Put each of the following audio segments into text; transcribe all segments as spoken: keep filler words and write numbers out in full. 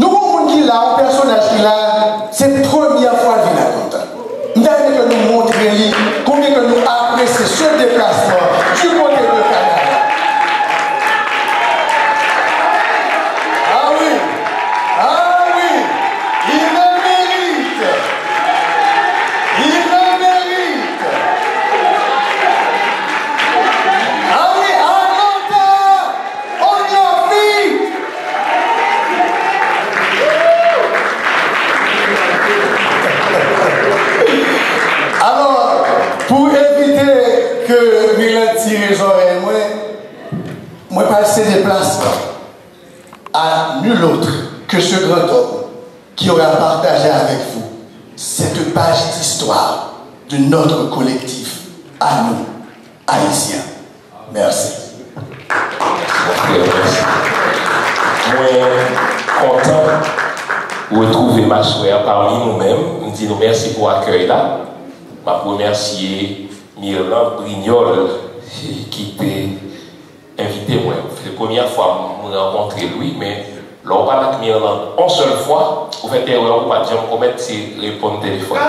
Nou gon moun ki la, yon pèsonaj ki la, se premyè fwa l vin a Kontan. M ta renmen ke nou montre li konbyen ke nou apresye ce déplacement du côté de Canada. Ah oui, ah oui, il le mérite, il le mérite. Ah oui, Atlanta, on your feet. Alò, pou evite ke Mirlande tire zòrèy mwen, mwen pral sede plas lan à nul autre que ce grand homme qui aura partagé avec vous cette page d'histoire de notre collectif à nous, Ayisyen. Mèsi. Mon frè, mèsi. Mwen kontan retwouve m aswè a pami nou menm. M di nou mèsi pou akèy la. M ap remèsye Mirlande Brignol ki te envite mwen. Se premyè fwa m rankontre l, wi, men lè w pale ak Mirlande yon sèl fwa, ou fè erè ou pa t janm komèt, se reponn telefòn.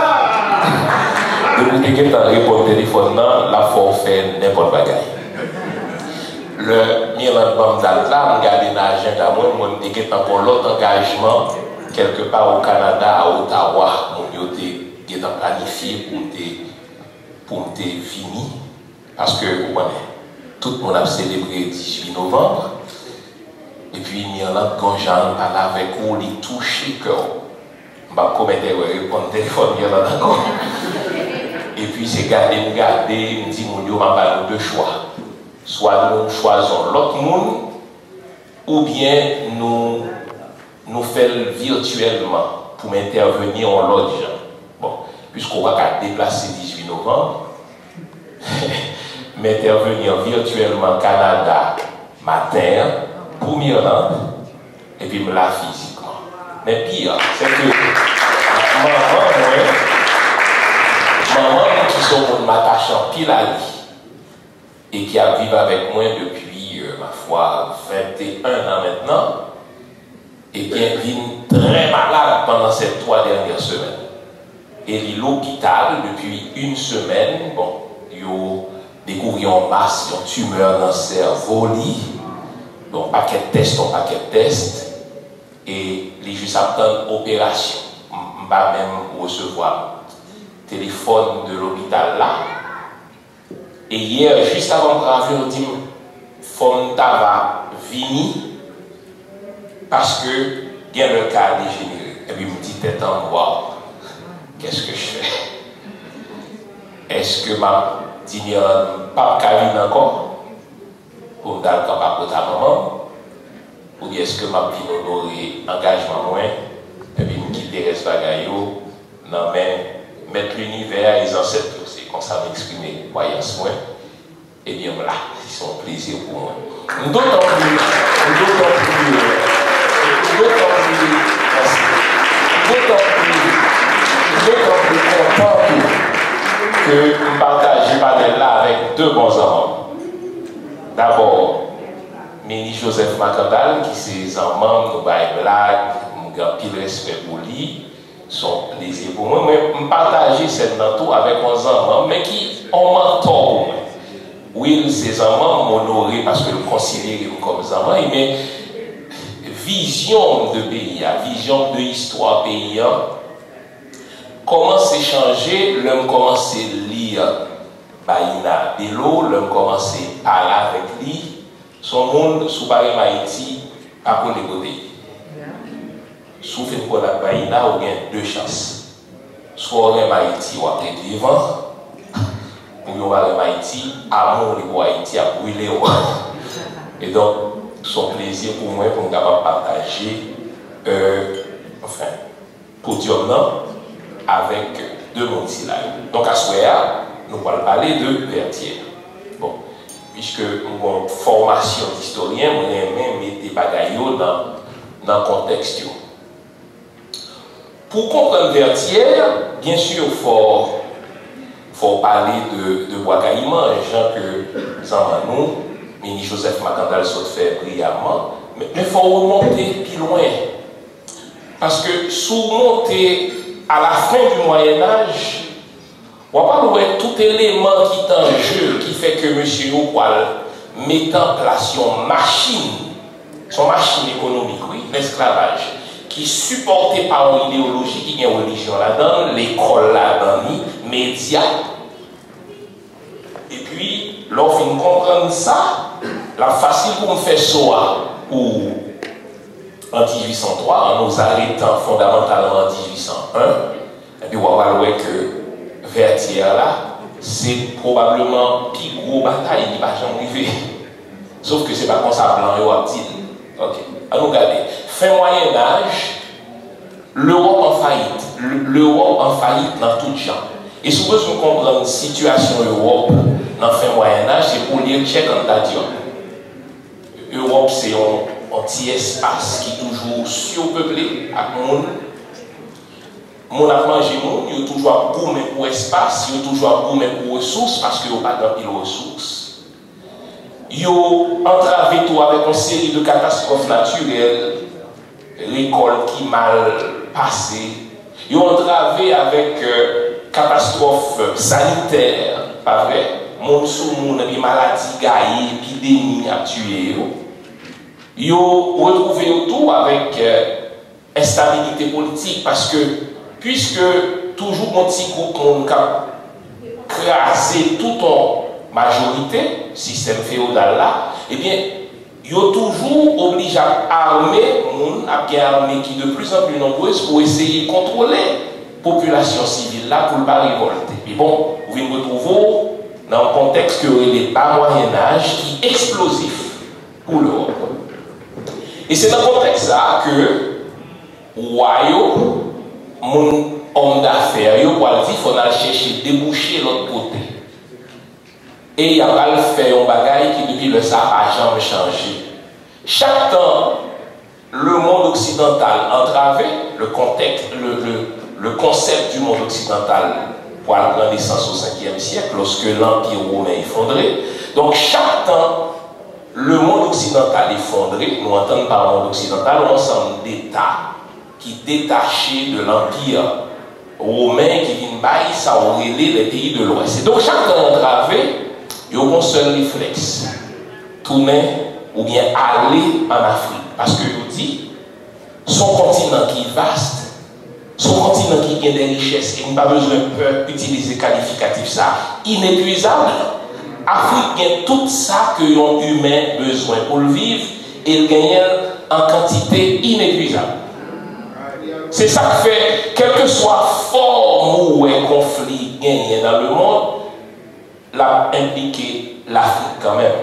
Depi w te gentan reponn telefòn nan, l ap fè w fè nenpòt bagay. Lè Mirlande ban m dat la, m gade nan ajanda mwen, m wè m te gentan gon lòt angajman, kèlkepa o Kanada, a Ottawa, moun yo te gentan planifye pou m te, pou m te vini. Paske, ou konnen, tout moun ap selebre dizuit novanm. Epi, Mirlande, gon jan l pale avèk ou, li touche kè w. M p ap komèt erè reponn telefòn Mirlande ankò. Epi, se gade m gade, m di moun yo, m ap ba nou de chwa. Swa nou chwazi yon lòt moun, oubyen nou, nou fè l vityèlman pou m entèveni yon lòt jan. Bon, piske w pa ka deplase dizuit novanm, m entèveni vityèlman Kanada maten an pou Mirlande, epi m la fizikman. Men pi a, se ke manman mwen, manman mwen ki se yon moun m atache anpil a li, e ki ap viv avèk mwen depi, euh, ma foi, vingt et un an mentnan, ebyen, vin trè malad pandan sèt twa dènyè semèn. E li lopital depi yon semèn. Bon, yo dekouvri yon mas, yon timè nan sèvo li. Bon, pakèt tès, yon pakèt tès. E li jis ap tann operasyon. M, m pa menm resevwa telefòn de lopital la. E yè, jis avan m prale, yo di m, fò m ta va vini, paske gen lè ka dejenere. Epi m di tèt an mwen, waw, qu'est-ce que je fais? Èske m ap di Mirlande m p ap ka vin ankò pou m t al kanpe a kòt a manman m? Oubyen èske m ap vin onore angajman mwen, epi m kite rès bagay yo nan men Mèt linivè a e zansèt yo? Se konsa m eksprime kwayans mwen. Ebyen, m la. Se yon plezi pou mwen. M dotan pli, m dotan pli, m dotan pli, mèsi. M dotan pli, m dotan pli kontan tou ke m pataje panèl la avèk de bon zanmi. Dabò, Minis Joseph Macandal, ki se zanmi m, nou bay blag, m gen anpil respè pou li. Se yon plezi pou mwen. Mwen, m pataje sèn nan tou avèk yon zanmi m, men ki yon mantò pou mwen. Wi, l se zanmi m, m onore paske l konsidere m kòm zanmi, men vizyon m de peyi a, vizyon m de istwa peyi a, kòmanse chanje lè m kòmanse li Baïna Bello, lè m kòmanse pale avèk li. Se yon moun, si w pa renmen Ayiti, pa kole kote l. Si w fin kole ak Baïna, ou gen de chans. Swa w renmen Ayiti, w ap rete devan, nou pa renmen Ayiti, amour li pou Ayiti ap brile w. E donk, se yon plezi pou mwen pou m kapab pataje, euh, enfin, podyòm nan avèk de moun sila yo. Donk, aswè a, nou pral pale de Vètyè. Bon, piske m gen yon fòmasyon distoryen, mwen renmen mete bagay yo nan, nan kontèks yo. Pou w konprann Vètyè, byen si, fò, fò w pale de, de Bwa Kayiman, jan ke zanmann nou, Minis Joseph Makandal sot fè briyaman, men, men fò w remonte pi lwen. Paske si w monte à la fin du Moyen Âge, w ap al wè tout eleman ki t an je, ki fè ke mesye yo pral mete an plas yon machin, se yon machin ekonomik, wi, lesklavaj, ki sipòte pa yon ideyoloji ki gen relijyon ladan l, lekòl ladan li, medya. Epi, lè w fin konprann sa, l ap fasil pou m fè so a pou an dizuit san twa, an nou zaretan fondamantalman an dizuit san en, epi w ap al wè ke Vètyè la, se pwobableman pi gwo batay ki pa janm rive. Sof ke se pa konsa blan yo ap di l. Ok, an nou gade. Fen Mwayen Aj, Lewòp an fayit. Le-, Lewòp an fayit nan tout jan. E si w bezwen konprann sitiyasyon Ewòp nan fen Mwayen Aj, se pou w li Cheikh Anta Diop. Ewòp se yon, yon ti espas ki toujou sipeple ak moun. Moun ap manje moun, yo toujou ap goumen pou espas, yo toujou ap goumen pou resous, paske yo pa gen anpil resous. Yo antrave tou avèk yon seri de katastwòf natirèl, rekòlt ki mal pase. Yo antrave avèk, euh, katastwòf sanitè, pa vre? Moun sou moun, epi maladi gaye, epidemi ap tiye yo. Yo retwouve yo tou avèk, euh, enstabilite politik, paske, piske toujou gon ti gwoup moun k ap kraze tout yon majorite, sistèm feyodal la, ebyen, yo toujou oblije ap ame moun, ap gen ame ki de plus en plus nombreuses pou eseye kontwole popilasyon sivil la pou l pa revòlte. Men bon, ou vin retwouve w nan yon kontèks ke yo rele ba Mwayen Aj ki eksplozif pou Lewòp. E se nan kontèks sa a ke wa yo, moun, òm dafè yo pral di fò n al chèche debouche lòt kote. E y ap al fè yon bagay ki depi lè sa a pa janm chanje. Chak tan lemonn oksidantal antrave, le contexte, le, le, le concept du monde occidental pral pran nesans o senkyèm syèk, lòske lanpi women efondre. Donk, chak tan lemonn oksidantal efondre, nou antann pa mond oksidantal, yon ansanm deta ki detache de lanpi women ki vin bay sa w rele les pays de l'Ouest. E donk, chak tan antrave, yo gon sèl reflèks, tounen oubyen ale ann Afrik. Paske yo di, se yon kontinan ki vast, se yon kontinan ki gen de richès, e nou pa bezwen pè itilize kalifikatif sa, inepuizab. Afrik gen tout sa ke yon imen bezwen pou l viv, e l genyen l an kantite inepuizab. Se sa k fè, kèlkeswa fòm ou wè konfli genyen nan lemonn, l ap enplike Lafrik kanmenm.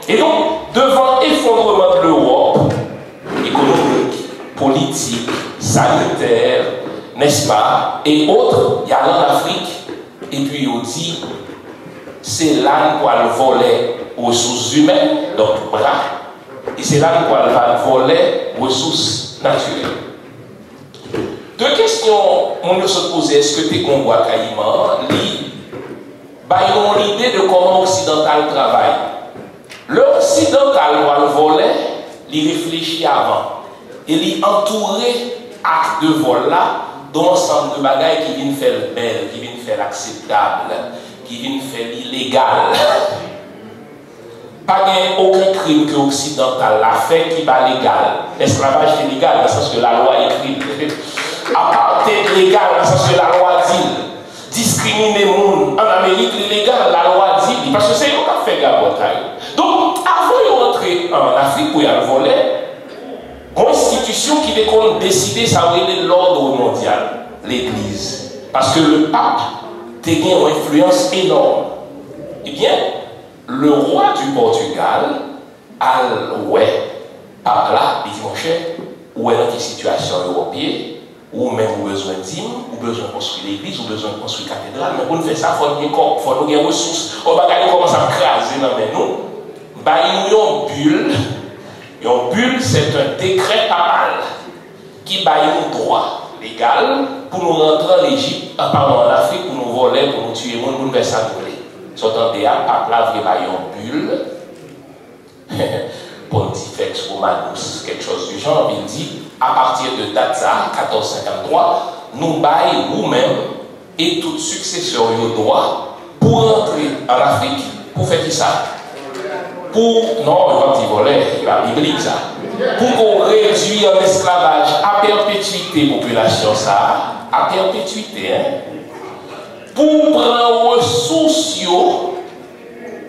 E donk, devan efondreman Lewòp, ekonomik, politik, sanitè, nèspa, e otre, y al ann Afrik, epi yo di, se la n pral vòlè resous imen, donk bra, e se la n pral va-, vòlè resous natirèl. De kesyon moun yo sot poze, èske te gen yon Bwa Kayiman, li bay nou yon lide de kòman oksidantal travay. Lè oksidantal pral vòlè, li reflechi avan. E li antoure ak de vòl la de yon ansanm de bagay ki vin fè l bèl, ki vin fè l akseptab, ki vin fè l ilegal. Pa gen okenn krim ke oksidantal la fè ki pa legal. Lesklavaj te legal, nan sans ke lalwa ekri l. Apartheid legal, nan sans ke lalwa di l. Diskrimine moun ann Amerik, li legal, lalwa di li. Paske se yo k ap fè gabòt a yo. Donk, avan yo antre ann Afrik pou y al vòlè, gon enstitisyon ki te konn deside sa yo rele lòd mondyal, legliz. Paske le pap te gen yon enfliyans enòm. Ebyen, le roi du Portugal al wè pap la, li di, monchè, ou wè nan ki sitiyasyon Ewòp ye, ou menm ou bezwen dim, ou bezwen konstwi legliz, ou bezwen konstwi katedral, men pou n fè sa, fò n gen kòb, fò nou gen resous. O, bagay yo kòmanse ap kraze nan men nou. Bay nou yon bil. Yon bil, c'est un décret papal ki bay nou dwa legal pou nou rantre an Ejip, a, padon, an Afrik, pou nou vòlè, pou nou tiye moun, pou nou fè sa nou vle. Sa w tande a, pap la vle bay yon bil Pontifex Romanus, quelque chose du genre, il dit, à partir de date sa, quatorze cinquante-trois, nou bay ou menm e tout siksesè w yo dwa pou rantre an Afrik, pou fè kisa? Pou, non, yo p ap di vòlè, yo ap biblik sa. Pou ke w redui an esklavaj a pèpetwite popilasyon sa a, a pèpetwite, en, pou w pran resous yo,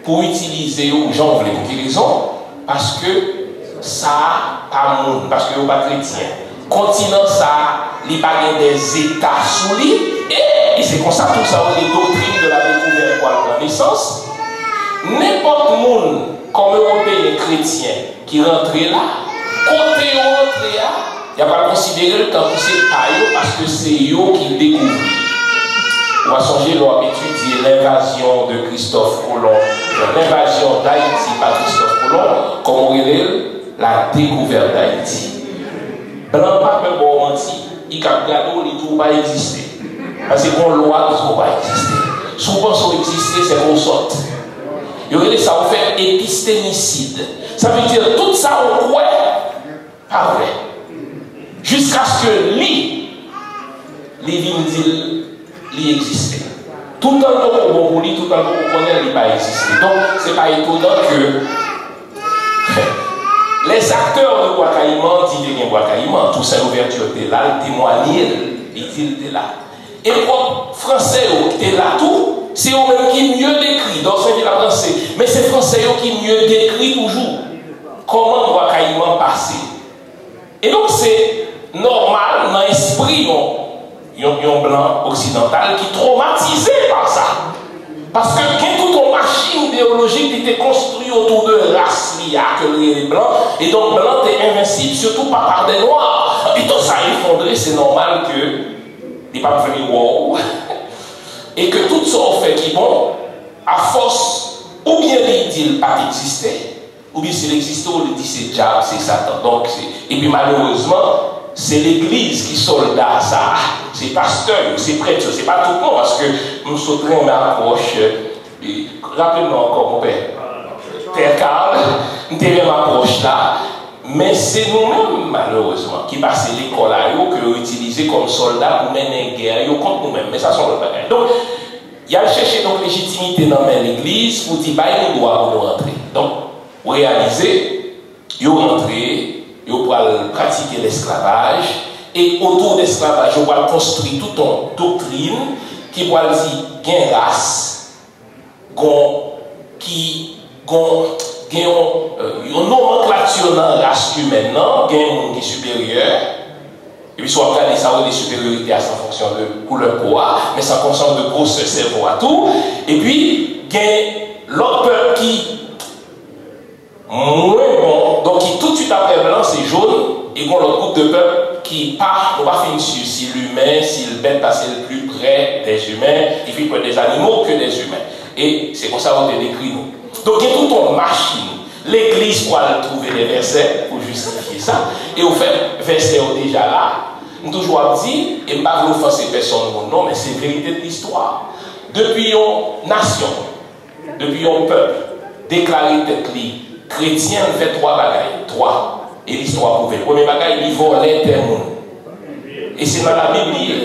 pou w itilize yo jan w vle. Pou ki rezon? Paske sa a pa moun, paske yo pa kretyen. Kontinan sa a, li pa gen dèzeta sou li, e, e se konsa tou sa yo rele doctrine de la découverte pral pran nesans. Nenpòt moun, kòm Ewopeyen kretyen, ki rantre la, kote yo rantre a, y ap al konsidere l tankou se pa yo, paske se yo ki dekouvri. Ou a sonje lè w ap etidye l'invasion de Christophe Colomb, l'invasion d'Haïti par Christophe Colomb, kòman w rele l? La découverte d'Haïti. Blan pa pè ba w manti, li kab gade w, li di w pa egziste. Paske gon lwa ki di w pa egziste. Si w panse w egziste, se ke w sòt. Yo rele sa w fè epistémicide. Sa vle di tout sa w kwè pa vre. Jiskaske li, li vin di l li egziste. Toutan l poko bon pou li, toutan l poko konnen l, li pa egziste. Donk, se pa etonan ke les acteurs de Bwa Kayiman di te gen Bwa Kayiman. Toussaint Louverture te la, l temwanye l, li di l te la. E pwòp Franse yo ki te la tou, se yo menm ki mye dekri. Dòsen vin ap ranse, men se Franse yo ki mye dekri toujou kòman Bwa Kayiman pase. E donk, se nòmal nan espri yon, yon, yon blan oksidantal ki twomatize pa sa. Paske gen tout yon machin ideyolojik li te konstwi otou de ras li a, ke l rele blan, e donk blan te envensib, sitou pa par des noirs. Epi tout sa efondre, se nòmal ke li p ap vle wè w. E ke tout sa w fè ki bon, afòs, oubyen li di l pa t egziste, oubyen si l egziste, w li di se dyab, se Satan. Donk, se, epi malerezman, se legliz ki sòlda sa a. Se pastè yo, se prèt yo, se pa tout non, paske m sot renmen apwòch, e, raple m non ankò, monpè. Pè Carl, m te renmen apwòch la, men se nou menm, malerezman, ki pase lekòl a yo, ke yo itilize kòm sòlda pou mennen gè yo kont nou menm. Men sa se yon lòt bagay. Donk, y al chèche donk lejitimite nan men legliz pou di bay nou dwa pou nou rantre. Donk, ou reyalize, yo rantre, yo pral pratike lesklavaj, e otou de lesklavaj, yo pral konstwi tout yon doktrin ki pral di gen ras, gon, ki, gon, gen yon, euh, yon nomanklati nan ras imèn nan, gen moun ki siperyè, epi si w ap gade sa, w rele siperyorite a, se an fonksyon de koulè po a, men se an fonksyon de gwosè sèvo a tou, epi gen lòt pèp ki mwen bon, donk ki toutswit apre blan se jòn, e gon lòt gwoup de pèp ki pa, nou pa fin si si l imen, si l bèt, paske l pli prè dè imen, li fin prè dè zanimo ke dè imen. E se konsa yo te dekri nou. Donk gen tout yon machin. Legliz pral twouve de vèsè pou jistifye sa. E ofèt, vèsè yo deja la. M toujou ap di, e m pa vle ofanse pèsonn moun non, men se verite de listwa. Depi yon nasyon, depi yon pèp deklare tèt li kretyen, l fè twa bagay. Twa. E listwa pwouve l. Premye bagay, li vòlè tè moun. E se nan Labib li ye.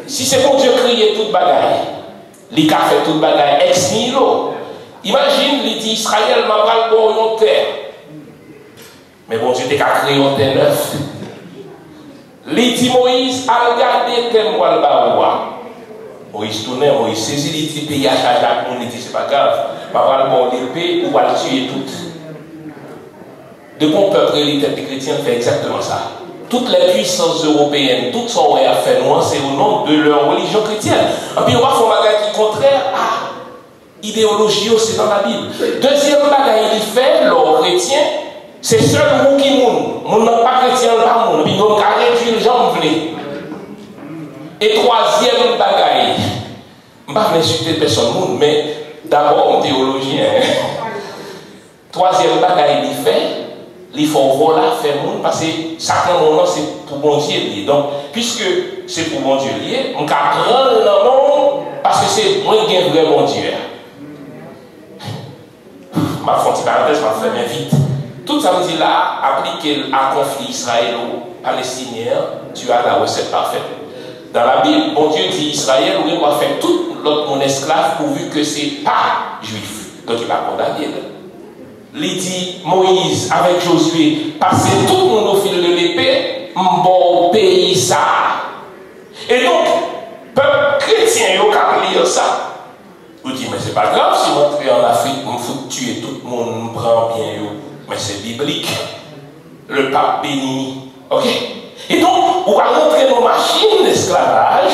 Si se Bondye kreye tout bagay, li ka fè tout bagay ex nihilo. Imajine, li di Izrayèl, m ap pral ba w yon tè. Men Bondye te ka kreye yon tè nèf. Li di Moyiz, al gade tè m pral ba ou a. Moyiz tounen, Moyiz sezi, li di peyi a chaje ak moun, li di se pa grav. M ap pral ba w lepe, ou pral tiye tout. Depi yon pèp rele tèt li kretyen, l fè egzakteman sa. toutes les puissances européennes, tout sa w wè y ap fè nou an, se o non de leur religion chrétienne. Anpi yo pa fè yon bagay ki kontrè a ideyoloji yo, se nan Labib. Dezyèm bagay li fè, lè w kretyen, se sèl ou ki moun. Moun nan k pa kretyen an, l pa moun. Epi nou ka redui l jan m vle. E twazyèm bagay, m pa vle ensilte pèsonn moun, men dabò, m teyolojyen. Twazyèm bagay li fè, li fè w vòlò fè moun, paske sa k nan men w lan se pou Bondye li ye. Donk, piske se pou Bondye li ye, m ka pran l nan men w, paske se mwen k gen vrè Bondye a. M ap fè yon ti parantèz, m ap fèmen vit. Tout sa m di la a, aplike l a konfli Izrayelo-Palestinyen an, tu as la recette parfaite. Dans la Bible, Bondye di Izrayèl, ou gen dwa fè tout lòt moun esklav pourvu que se pa Jwif. Donk, li pa kondane l. Li di Moyiz avèk Jozye, pase tout moun au fil de l'épée, m ba w peyi sa a. E donk, pèp kretyen yo k ap li sa, ou di, men se pa grav si m antre ann Afrik, m fout tiye tout moun, m pran byen yo. Men se biblik. Le pape béni. Oke? E donk, ou pral rantre nan machin esklavaj,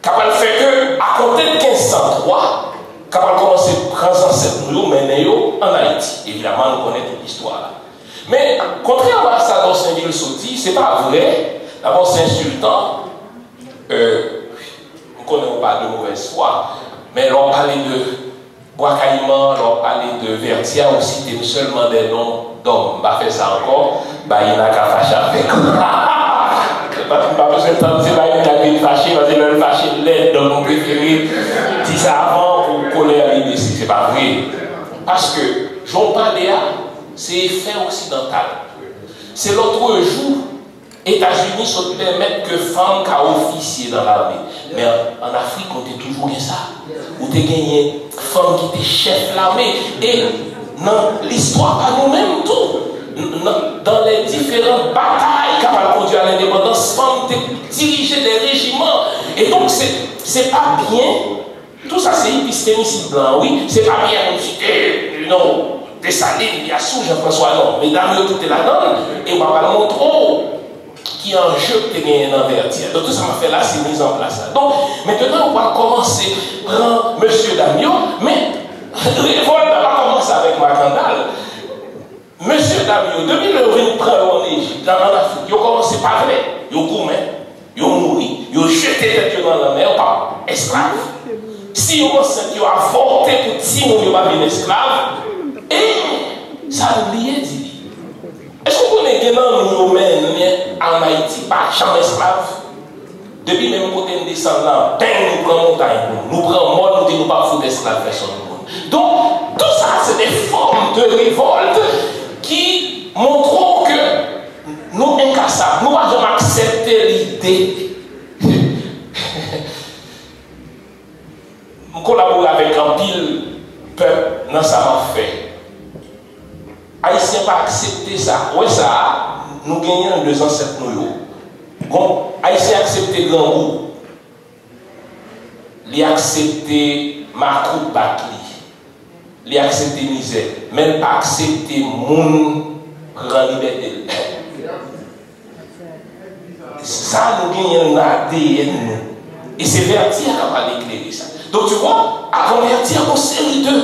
k ap pral fè ke, akonte de kenz san twa, k ap pral kòmanse pran zansèt nou yo, mennen yo ann Ayiti. Evidaman, nou konnen tout istwa a. Men, kontrèman a sa Dorceville sot di, se pa vre, dabò, se ensiltan. Euh, m konnen ou pa de mauvaise foi, men lè w pale de Bwa Kayiman, lè w pale de Vètyè, ou site m sèlman dè non dòm. M pa fè sa ankò. Bayina ka fache avèk ou. M pa bezwen tann se Bayina k vin fache, paske lè l fache, l lèd. Donk, m prefere di sa avan pou kolè li bese. Se pa vre. Paske, jan w pale a, se efè oksidantal. Se lòtrejou, Etazini sot pèmèt ke fanm ka ofisye nan lame. Men an, an Afrik, nou te toujou gen sa. Ou te genyen fanm ki te chèf lame. E nan listwa pa nou menm tou, n-, nan, dans les différentes batailles k ap al kondui a lendepandans, fanm te dirije de rejiman. E donk, se, se pa byen. Tou sa se epistemisid blan, wi. Se pa byen moun site, non, Desalin, Biassou, Jean-François, non. Medam yo tou te ladan l, e w ap al montre w ki anje k te genyen nan Vètyè. Donk, tou sa m ap fè la, se mizanplas la. Donk, mentnan, ou pral kòmanse pran mesyedam yo, men revòlt la pa kòmanse avèk Makandal. Mesyedam yo, depi lè yo vin pran yo ann Ejip, nan, ann Afrik, yo kòmanse pa vle, yo goumen, yo mouri, yo jete tèt yo nan lanmè, yo pa esklav. Si yo ansent, yo avòte pou timoun yo pa vin esklav. E sa nou bliye di li. Èske w konnen gen nan nou yo mennen ann Ayiti pa janm esklav? Depi menm kote n desann lan, beng, nou pran montay pou nou. Nou pran mòn, nou di nou p ap fout esklav pèsonn moun. Donk, tou sa, se de fòm de revòlt ki montre w ke nou enkasab, nou pa janm aksepte lide. M kolabore avèk anpil pèp nan sa m ap fè. Ayisyen pa aksepte sa. Ou wè sa a, nou genyen anndan zansèt nou yo. Bon, Ayisyen aksepte grangou. Li aksepte makout bat li. Li aksepte mizè. Men l pa aksepte moun pran libète l. Sa nou genyen nan A D N nou. E se Vètyè k ap al eklere sa. Donk, tu vois, avan Vètyè, gon seri de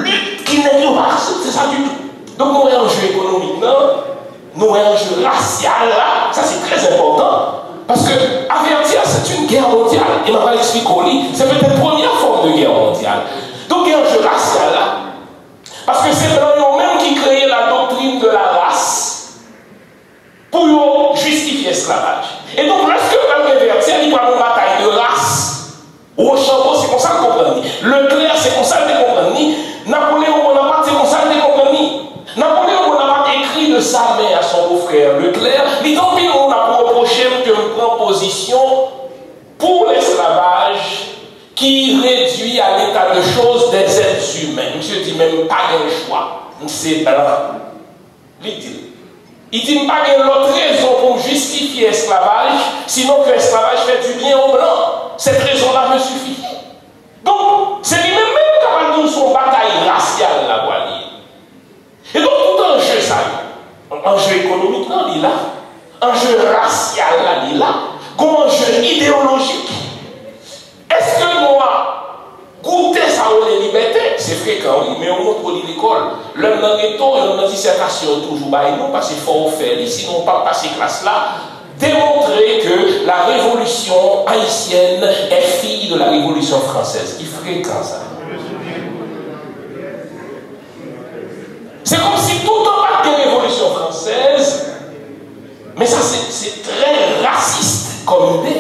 lit ki nèg yo pa aksepte sa ditou. Donk, nou wè anje ekonomik nan, nou wè anje rasyal la, sa se trè enpòtan. Paske Vètyè, c'est une guerre mondiale. E m ap al eksplike w li, se petèt premyè fòm de guerre mondiale. Donk, gen anje rasyal la, paske se blan yo menm ki kreye la doctrine de la race. Pou yo jistifye esklavaj. E donk, lèske pral gen Vètyè, li pral yon batay de ras. Wochanbo, se konsa l konprann li. Leklè, se konsa l te konprann li. Napoléon Bonaparte, se konsa l te konprann li. Napoléon Bonaparte écrit de sa main à son beau-frère Leclerc, li di anpil moun ap repwoche m ke m pran pozisyon pou lesklavaj ki redui a leta de choz des êtres humains. Misye di, men m pa gen chwa. M se blan. Li di l. Li di, m pa gen lòt rezon pou m jistifye esklavaj, sinon ke esklavaj fait du bien aux blancs. Cette raison-là me suffit. Donk, se li menm menm k ap al di w se yon batay rasyal la pral ye. E donk, tout anje sa yo, anje ekonomik nan, li la, Frekan, wi, men yo montre w li lekòl. Lè m nan reto, yonn nan disètasyon yo toujou bay nou, paske fò w fè li, sinon w p ap pase klas la. Démontrer que la révolution haïtienne est fille de la Révolution française. Ki frekan sa? Se kòmsi toutan pa t gen Revolisyon Fransèz, men sa se, se trè rasis kòm ide.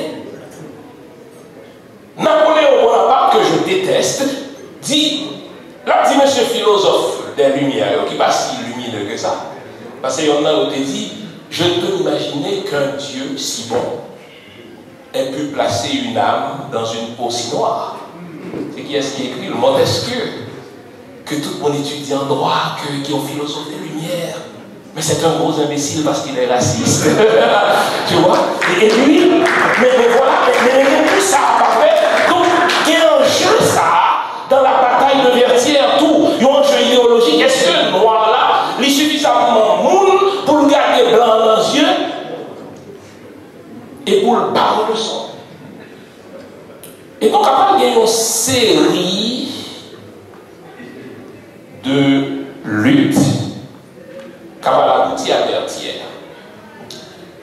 Napoléon Bonaparte, que je déteste, di, l ap di mesye filozòf dè limyè yo, ki pa si limine ke sa, paske yonn nan yo te di, je ne peux imaginer qu'un Dieu si bon ait pu placer une âme dans une peau si noire. Se kiyès ki ekri l? Montesquieu. Que tout moun etidye an dwa, ke, ki yon filozof de limyè. Men se yon gwo enbesil paske li rasis. Tu vois? E, e li, men, men vwala, men, men, men tout sa ap fè. Donk, gen anje sa a dans la bataille de Vertières tou. Yon anje ideyolojik. Èske nwa la, li sifizamman moun pou l gade blan an nan zye e pou l ba yon leson? E donk, apral gen yon seri de lit k ap al abouti a Vètyè.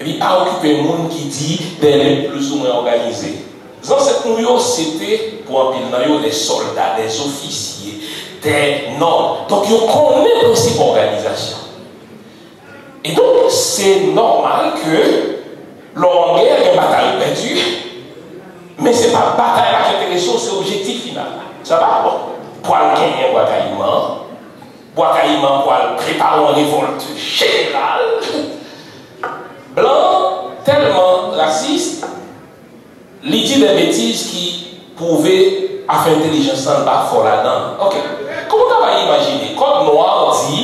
Epi pa okipe moun ki di de lit plizoumwen òganize. Zansèt nou yo, se te, pou anpil nan yo, de sòlda, de zofisye, de nòb. Donk, yo konnen prensip òganizasyon. E donk, se nòmal ke lè w an gè, gen batay pèdi, men se pa batay la ki enterese w, se objektif final la. Sa va? Bon, pral genyen Bwa Kayiman. Bwa Kayiman pral prepare yon revòlt jeneral. Blan tèlman rasis, li di de betiz ki pwouve afè entèlijans lan pa fò ladan l. Oke. Kòman w ta va imajine? Kòd nwa di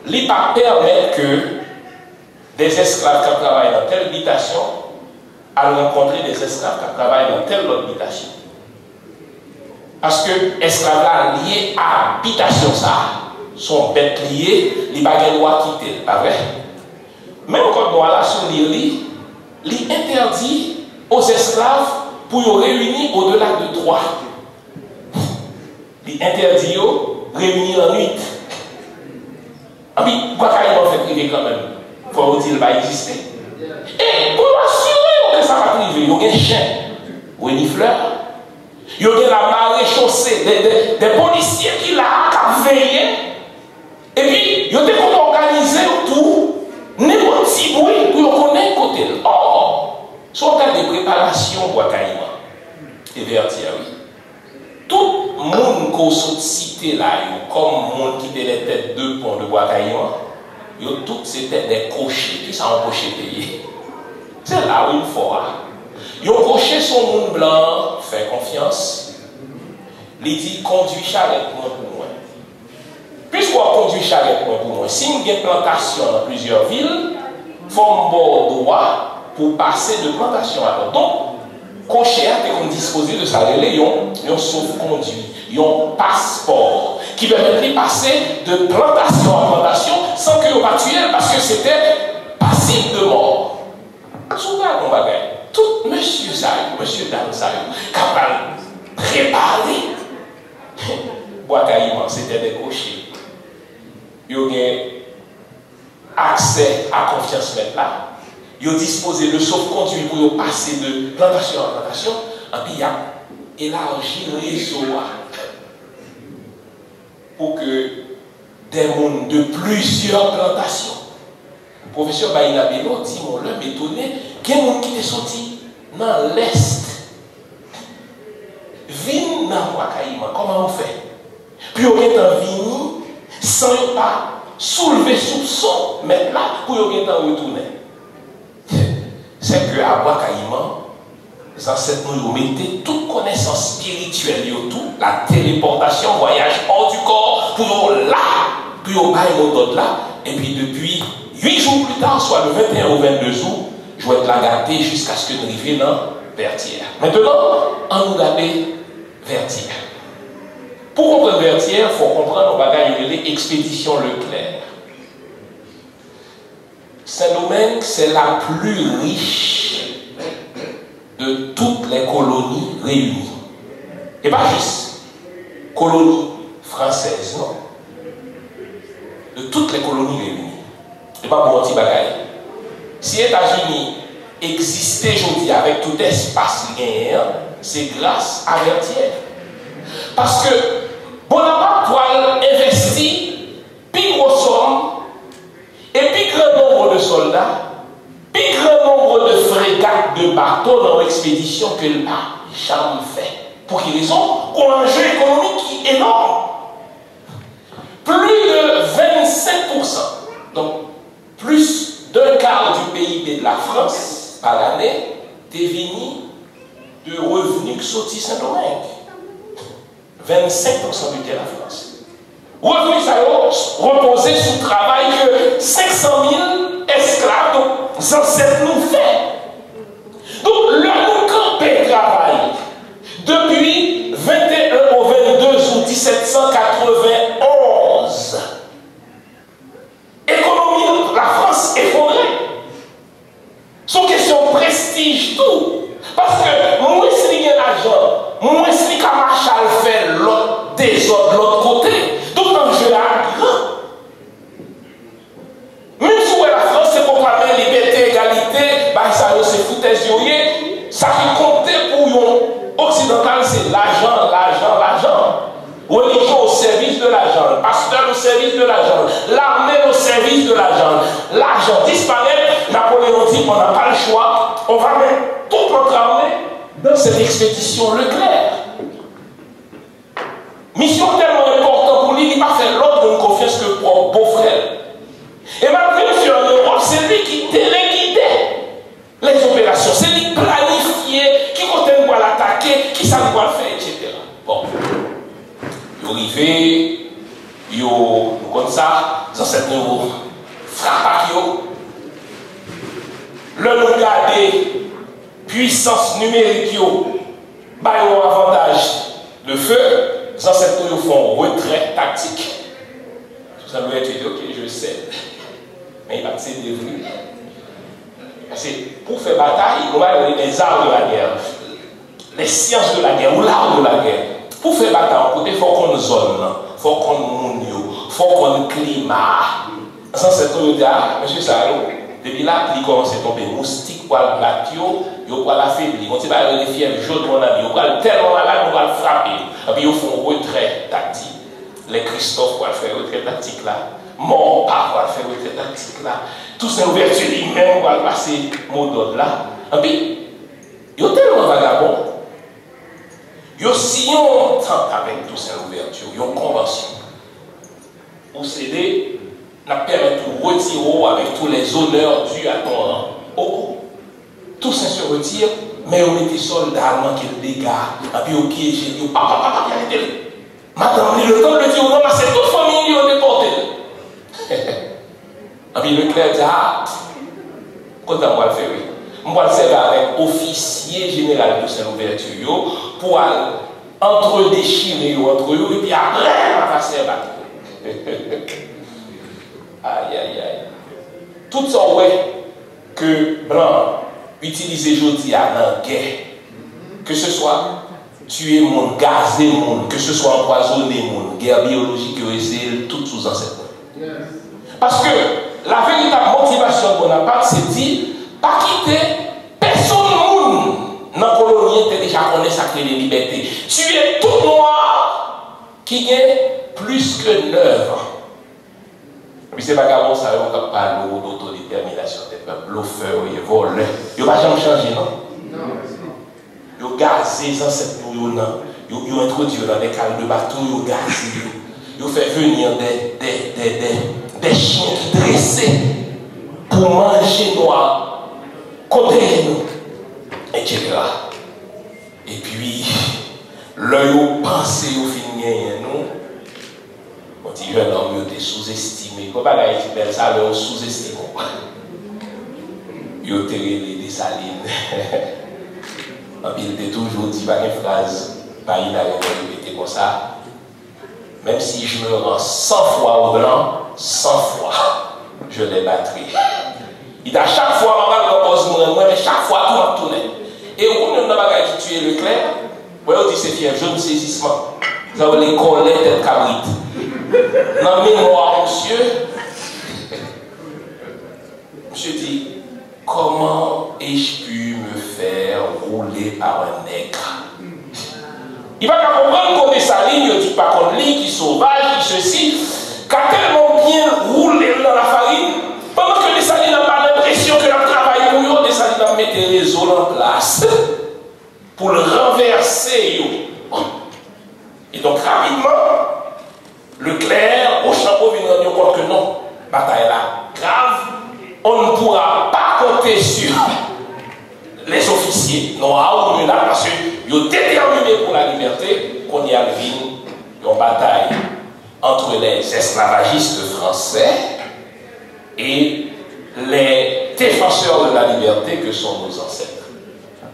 li pa pèmèt ke de esklav k ap travay nan tèl bitasyon al rankontre de esklav k ap travay nan tèl lòt bitasyon. Paske esklav la lye a bitasyon sa a. Se yon bèt li ye, li pa gen dwa kite l, pa vre? Menm kòd nwa la, si w li li, li entèdi aux esclaves pou yo reyini au-delà de trois. Li entèdi yo reyini lannwit. Anpi, Bwa Kayiman fèk rive kanmenm. Fò yo di l pa egziste. E pou yo asire yo ke sa pa t rive, yo gen chen reniflè. Yo gen la marechaussée, de, de, de polisye ki la a, k ap veye. Epi, yo te konn òganize yo tou, nenpòt ti bri pou yo konnen kote l. Ò, si w ap gade preparasyon Bwa Kayiman, e Vètyè, wi. Tout moun ke w sot site la yo, kòm moun ki te les têtes de pont de Bwa Kayiman, yo tout se te de koche. Kisa yon koche te ye? Se la wi m fò a. Yon koche se yon moun blan fè konfyans. Li di, kondui charèt mwen pou mwen. Piske w ap kondui charèt mwen pou mwen, si m gen plantasyon nan plizyè vil, fò m ba w dwa pou w pase de plantasyon a lòt. Donk, koche a te konn dispoze de sa rele yon, yon sofkondui, yon paspò, ki pèmèt li pase de plantasyon a plantasyon san ke yo pa tiye l, paske se te pasib de mò. Si w gade yon bagay, tout mesye sa yo, mesye dam sa yo, k ap al prepare Bwa Kayiman, se te de koche. Yo gen aksè a konfyans mèt la. Yo dispoze de sofkondui pou yo pase de plantasyon an plantasyon, anpi y ap elaji rezo a pou ke de moun de plizyè plantasyon. Pwofesè Baina Bello di m yon lè, m etone, gen moun ki te soti nan Lès vin nan Bwa Kayiman. Kòman yo fè? Pou yo gentan vini san yo pa soulve soupson mèt la pou yo gentan retounen. Sèke a Bwa Kayiman, zansèt nou yo mete tout konesans espirityèl yo tou, la téléportation, voyage hors du corps, pou yo la, pou yo bay modòd la, epi depi uit jou pli ta, swa le venteyen ou vennde jou, jwèt la gate jiskaske n rive nan Vètyè. Mentenan, ann nou gade Vètyè. Pou konprann Vètyè, fò w konprann yon bagay yo rele Ekspedisyon Leklè. Sendomeng, c'est la plus riche de toutes les colonies réunies. E pa jis koloni française, non. De toutes les colonies réunies. E pa bon ti bagay. Si Etazini egziste jodi avèk tout espas li genyen an, se gras a Vètyè. Paske Bonaparte pral envesti pi gwo sòm e pi gran nonb de sòlda, pi gran nonb de fregat, de bato nan yon ekspedisyon ke l pa janm fè. Pou ki rezon? Pou yon anje ekonomik ki enòm. Plus de vingt-cinq pour cent, donc plus d'un quart du P I B de la France par année, te vini de revni ki soti Sendomeng. Vennsenk pousan bidjè Lafrans. Revni sa yo repoze sou travay ke senk san mil esklav, donk, zansèt nou fè. Donk, lè nou kanpe travay depi venteyen o vennde out disèt san katrevenn onz, ekonomi Lafrans efondre. Se yon kesyon prestij tou. Paske mwens li gen lajan, mwens li ka mache al fè lòt dezòd lòt kote. Donk, anje a gran. Menm si w wè Lafrans te pwoklame libète, egalite, bagay sa yo se foutèz yo ye, sa ki konte pou yon oksidantal se lajan, lajan, lajan. Religion au service de l'argent, le pasteur au service de l'argent, l'armée au service de l'argent. Lajan disparèt, Napoléon di, on n'a pas le choix, on va mettre toute notre armée dans cette expédition Leclerc. Misyon tèlman enpòtan pou li, li pa fè lòt moun konfyans ke pwòp bofrè l. E malgre misye an Ewòp, se li ki telegide les opérations, se li k planifye ki kote n pral atake, ki sa n pral fè, etsetera. Bon, yo rive, yo, nou konn sa, zansèt nou yo frap ak yo. Lè nou gade pwisans nimerik yo, ba yo yon avantaj de feu, zansèt nou yo fè yon retrè taktik. Sou sa nou etidye, ok, je cède. Men li pa t sede vre. Paske pou fè batay, nou va rele les arts de la guerre, les sciences de la guerre ou l'art de la guerre. Pou fè batay yon kote, fò w konn zòn nan, fò w konn moun yo, fò w konn klima a. Zansèt nou yo di, a, mesye sa yo, depi lapli kòmanse tonbe, moustik pral bat yo, yo pral afebli. Gon ti bagay rele fyèv jòn, mon ami, yo pral tèlman malad, nou pral frape yo. Epi yo fè yon retrè taktik. Lè Kristòf pral fè retrè taktik la, Mòpa pral fè retrè taktik la, Tousen Louvèti li menm pral pase modòd la. Epi, yo tèlman vagabon, yo siyen yon antant avèk Tousen Louvèti, yon konvansyon. Ou sede, n ap pèmèt ou retire w avec tous les honneurs dus à ton rang. Oh, oh. Tousen se retire, men yo mete sòlda al manke l dega, epi yo pyeje l, yo pa, pa, pa, pa, arete l. Madanm li, letan l di yo ranmase tout fanmi li, yo depòte l. Epi Leclerc di, a, konn sa m pral fè, wi. M pral sèvi avèk ofisye jeneral Tousen Louvèti yo pou al antredechire yo antre yo, epi apre, m ap asèvak yo. Ayayay. Tout sa w wè ke blan an itilize jodi a nan gè, ke se swa tiye moun, gaze moun, ke se swa anpwazonnen moun, gè biyolojik yo eseye l tout sou zansèt nou. Paske la veritab motivasyon Bonaparte se di, pa kite pèsonn moun nan koloni an te deja konnen sa k rele libète. Tiye tout nwa ki gen plis ke nèf an. Epi se vagabon sa yo k ap pale w de otodetèminasyon de pèp, blofè yo ye, vòlè. Yo pa janm chanje, non. Yo gaze zansèt nou yo nan, yo, yo entwodui yo nan de kal de bato, yo gaze yo. Yo fè vini de, de, de, de, de chyen ki drese pou manje nwa, kote nou, etsetera. Epi, lè yo panse yo fin genyen nou, yon ti jennonm yo te souzestime. Gon bagay ki bèl sa, lè yo souzestime w. Yo te rele Desalin. Anpi l te toujou di, pa gen fraz pa ilaryen mwen repete konsa, même si je me rends cent fois aux Blancs, cent fois je les battrai. Li di a chak fwa m ap al pran pòz mwen, mwen, men chak fwa tou m ap tounen. E ou konn youn nan bagay ki tiye Leclerc, wè yo di se fyèv jòn, sezisman. Sa vle kòlè tèt kabrit. Nan memwa misye, misye di, comment ai-je pu me faire rouler par un nègre? Li pa ka konprann kote Desalin, yo di pa konn li, ki sovaj, ki sesi, ka tèlman byen woule l nan lafarin, pandan ke Desalin ap ba l enpresyon ke l ap travay pou yo, Desalin ap mete rezo l an plas pou l ranvèse yo. E donk, rapidman, Leclerc, Rochambeau vin rann yo kont ke non, batay la grav, on ne pourra pas compter sur les officiers noirs ou mulates, paske yo detèmine pou la libète, kounye a l vin yon batay entre les esclavagistes français et les défenseurs de la liberté que sont nos ancêtres.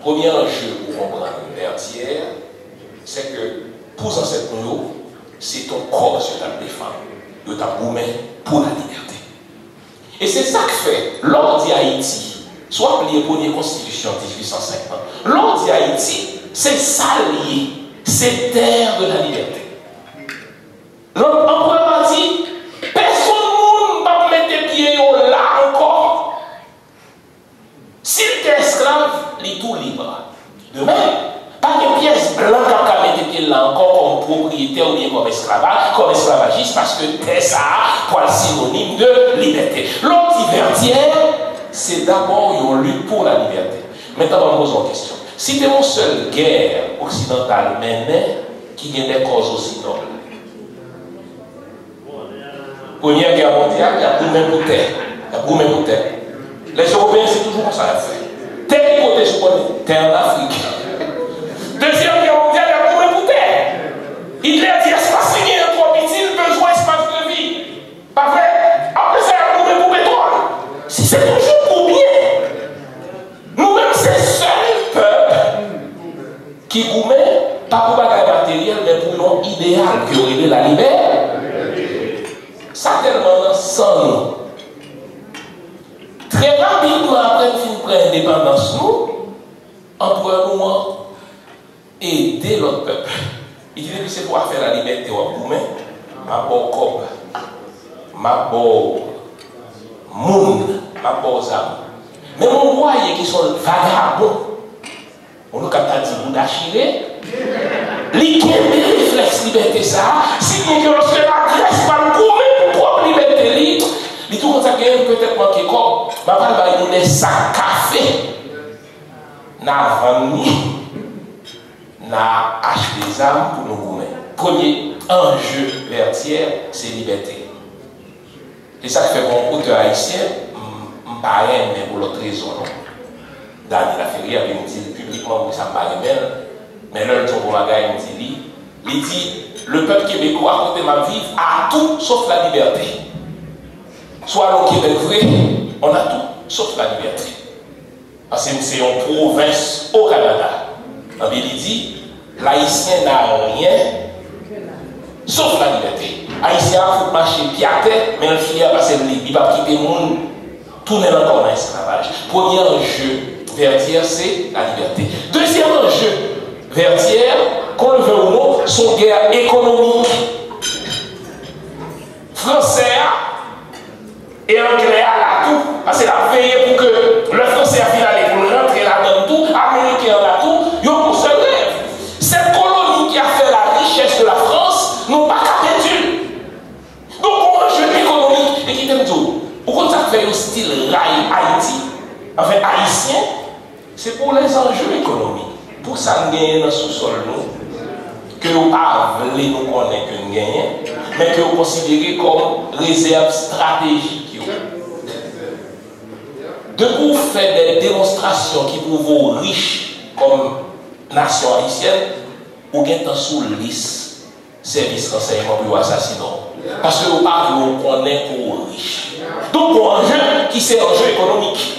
Premye anje pou konprann Verdière, se ke pou zansèt nou yo, se t on kòz yo t ap defann. Yo t ap goumen pou lalibète. E se sa k fè, lè w di Ayiti, si w ap li premye konstitisyon dizuit san senk lan, lè w di Ayiti, se sa l ye, se terre de la liberté. Lanperè a di, pèsonn moun p ap mete pye yo la ankò. Si l te esklav, li tou lib. Demen, pa gen pyès blan k ap ka mete pye l la ankò kòm pwopriyetè oubyen kòm esklava-, kòm esklavajis, paske tè sa a pral sinonim de libète. Lè w di Verdière, se dabò yon lit pou lalibète. Mentnan, ban m poze w kesyon. Si te yon sèl gè oksidantal mennen ki gen de kòz osi nòb, Premyè Gè mondyal, y ap goumen pou tè. Y ap goumen pou tè. Lèzewopeyen, se toujou konsa y ap fè. Tè ki kote sou konnen? Tè ann Afrik. Dezyèm Gè mondyal, y ap goumen pou tè. Hitler di espas li genyen twò piti, li bezwen espas de vi. Pa vre? Apre sa, y ap goumen pou petwòl. Si se toujou pou byen, nou menm se sèl pèp ki goumen, pa pou bagay materyèl, men pou yon ideyal ke yo rele lalibète. Sa tèlman nan san nou. Trè rapidman apre n fin pran endepandans nou, anperè nou an ede lòt pèp. Li di, depi se pou afè lalibète w ap goumen, m ap ba w kòb, m ap ba w moun, m ap ba w zam. Men yon bwaye ki se yon vagabon, Yon lòt k ap ta di bouda chire, li kenbe reflèks libète sa a, si byen ke lòske Lagrès pral goumen pou pwòp libète li, li tou konn sa k genyen, petèt manke kòb, m a pral bay nou de sak kafe, n a vann li, n a achte zam pou nou goumen. Premye anje Verdière, se libète. Se sa k fè, bon, otè ayisyen, m, m pa renmen pou lòt rezon, non. Dany Laferrière, epi m di l piblikman, wi, sa m pa renmen l, men lè l di yon bon bagay, m di li, li di, le peuple québécois, kote m ap viv, a tout sauf la liberté. Si w al o Kebèk vre, on a tout sauf la liberté. Paske m se yon pwovens o Kanada. Epi li di, l'Haïtien n'a rien sauf la liberté. Ayisyen ap fout mache pye atè, men l fyè paske l lib. Li p ap kite moun tounen l ankò nan esklavaj. Premye anje Verdière, se lalibète. Dezyèm anje Verdière, qu'on le veuille ou non, se yon gè ekonomik. Fransè a e anglè a la tou, paske l ap veye pou ke lè fransè a fin ale pou l rantre ladan l tou, ameriken an la tou, yo gon sèl rèv. Cette colonie qui a fait la richesse de la France, nou pa ka pèdi l. Donk, gon anje ekonomik, e kite m di w, ou konn sa k fè yo still ray Ayiti? Anfen, Ayisyen, Se pou lèzanje ekonomik, pou sa n genyen nan sousòl nou, ke yo pa vle nou konnen ke n genyen, men ke yo konsidere kòm rezèv estratejik yo. Depi w fè de demonstrasyon ki pwouve w rich kòm nasyon ayisyèn, ou gentan sou lis sèvis ransèyman pou yo asasinen w. Paske yo pa vle w konnen ke w rich. Donk, gon anje ki se anje ekonomik.